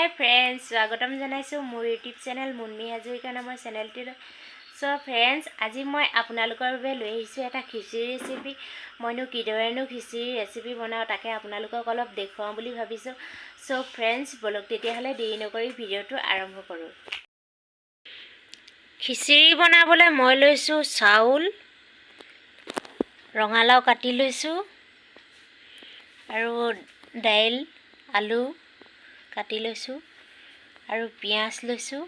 হাই friends, স্বাগতম জনাইছোঁ মোৰ ইউটিউব চেনেল মুনমি হাজৰিকা নামৰ চেনেলটোলৈ। চ' ফ্ৰেণ্ডছ, আজি মই আপোনালোকৰ বাবে লৈ আহিছোঁ এটা খিচিৰি ৰেচিপি। মইনো কিদৰেনো খিচিৰি ৰেচিপি বনাওঁ তাকে আপোনালোকক অলপ দেখুৱাওঁ বুলি ভাবিছোঁ। চ' ফ্ৰেণ্ডছ, ব'লক তেতিয়াহ'লে দেৰি নকৰি ভিডিঅ'টো আৰম্ভ কৰোঁ। খিচিৰি বনাবলৈ মই লৈছোঁ চাউল, ৰঙালাও কাটি লৈছোঁ আৰু দাইল, আলু কাটি লৈছোঁ আৰু পিঁয়াজ লৈছোঁ।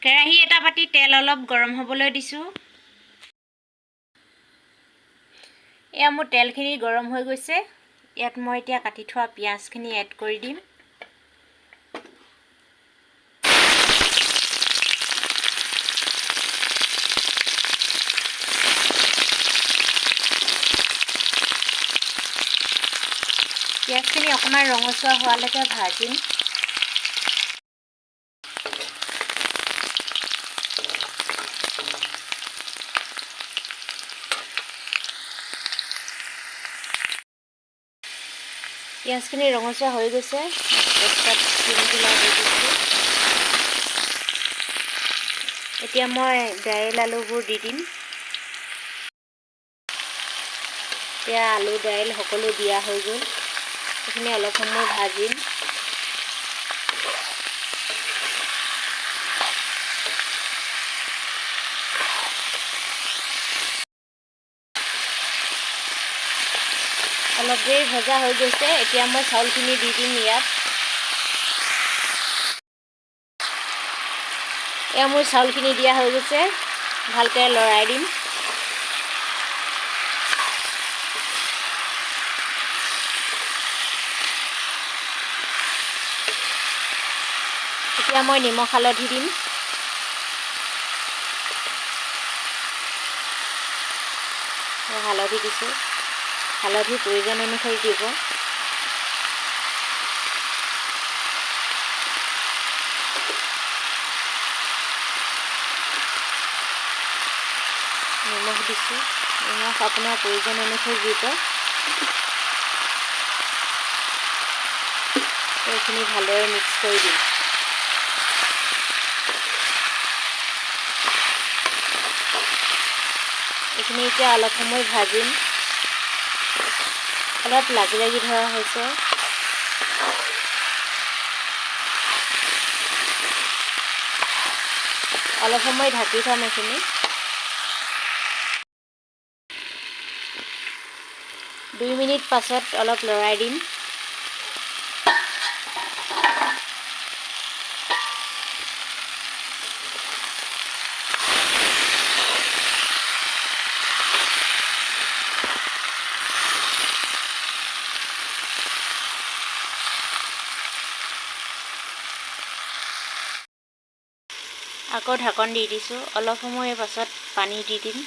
কেৰাহী এটা পাতি তেল অলপ গৰম হ'বলৈ দিছোঁ। এয়া মোৰ তেলখিনি গৰম হৈ গৈছে। ইয়াত মই এতিয়া কাটি থোৱা পিঁয়াজখিনি এড কৰি দিম। পিঁয়াজখিনি অকণমান ৰঙচুৱা হোৱালৈকে ভাজিম। পিঁয়াজখিনি ৰঙচুৱা হৈ গৈছে। তেজপাত 3 দি দিছোঁ। এতিয়া মই দাইল আলুবোৰ দি দিম। এতিয়া আলু, দাইল সকলো দিয়া হৈ গ'ল। এইখিনি অলপ সময় ভাজিম। অলপ দেৰি ভজা হৈ গৈছে। এতিয়া মই চাউলখিনি দি দিম ইয়াত। এয়া মোৰ চাউলখিনি দিয়া হৈ গৈছে। ভালকৈ লৰাই দিম। এতিয়া মই নিমখ, হালধি দিম। হালধি দিছোঁ। হালধি প্ৰয়োজন অনুসৰি দিব। নিমখ দিছোঁ। নিমখ আপোনাৰ প্ৰয়োজন অনুসৰি দিব। এইখিনি ভালদৰে মিক্স কৰি দিম। এইখিনি এতিয়া অলপ সময় ভাজিম। অলপ লাগি লাগি ধৰা হৈছে। অলপ সময় ঢাকি থ'ম এইখিনি। 2 মিনিট পাছত অলপ লৰাই দিম। আকৌ ঢাকন দি দিছোঁ। অলপ সময়ৰ পাছত পানী দি দিম।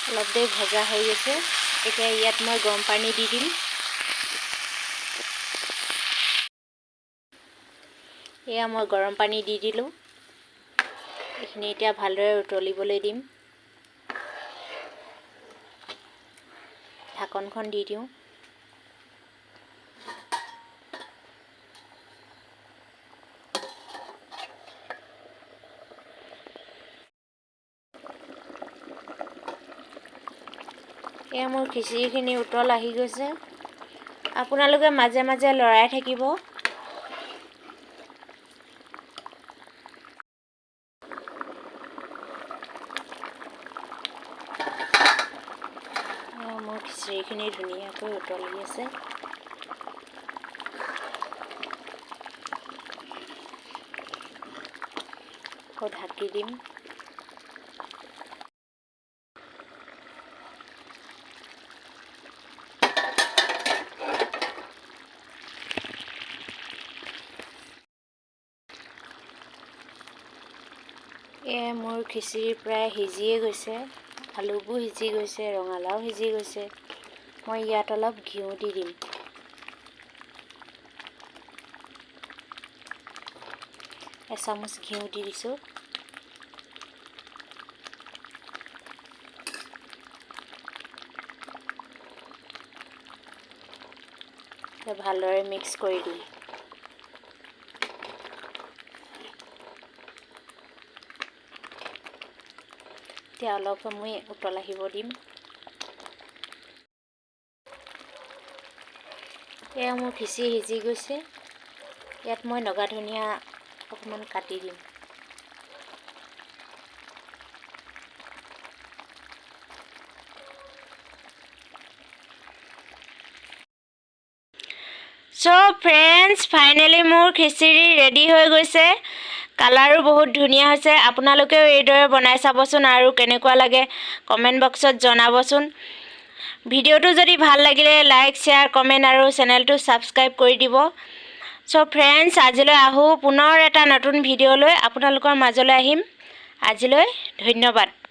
অলপ দেৰি ভজা হৈ গৈছে। এতিয়া ইয়াত মই গৰম পানী দি দিম। এয়া মই গৰম পানী দি দিলোঁ। এইখিনি এতিয়া ভালদৰে উতলিবলৈ দিম। ঢাকনখন দি দিওঁ। এয়া মোৰ খিচিৰিখিনি উতল আহি গৈছে। আপোনালোকে মাজে মাজে লৰাই থাকিব। মোৰ খিচিৰিখিনি ধুনীয়াকৈ উতলি আছে। আকৌ ঢাকি দিম। এয়া মোৰ খিচিৰি প্ৰায় সিজিয়ে গৈছে। আলুবোৰ সিজি গৈছে, ৰঙালাও সিজি গৈছে। মই ইয়াত অলপ ঘিউ দি দিম। এচামুচ ঘিউ দি দিছোঁ। ভালদৰে মিক্স কৰি দিম। এতিয়া অলপ সময় উতল আহিব দিম। এয়া মোৰ খিচিৰি সিজি গৈছে। ইয়াত মই নগা ধনিয়া অকণমান কাটি দিম। চ' ফ্ৰেণ্ডছ, ফাইনেলি মোৰ খিচিৰি ৰেডি হৈ গৈছে। কালাৰো বহুত ধুনীয়া হৈছে। আপোনালোকেও এইদৰে বনাই চাবচোন আৰু কেনেকুৱা লাগে কমেণ্ট বক্সত জনাবচোন। ভিডিঅ'টো যদি ভাল লাগিলে লাইক, শ্বেয়াৰ, কমেণ্ট আৰু চেনেলটো ছাবস্ক্ৰাইব কৰি দিব। চ' ফ্ৰেণ্ডছ, আজিলৈ আহোঁ, পুনৰ এটা নতুন ভিডিঅ' লৈ আপোনালোকৰ মাজলৈ আহিম। আজিলৈ ধন্যবাদ।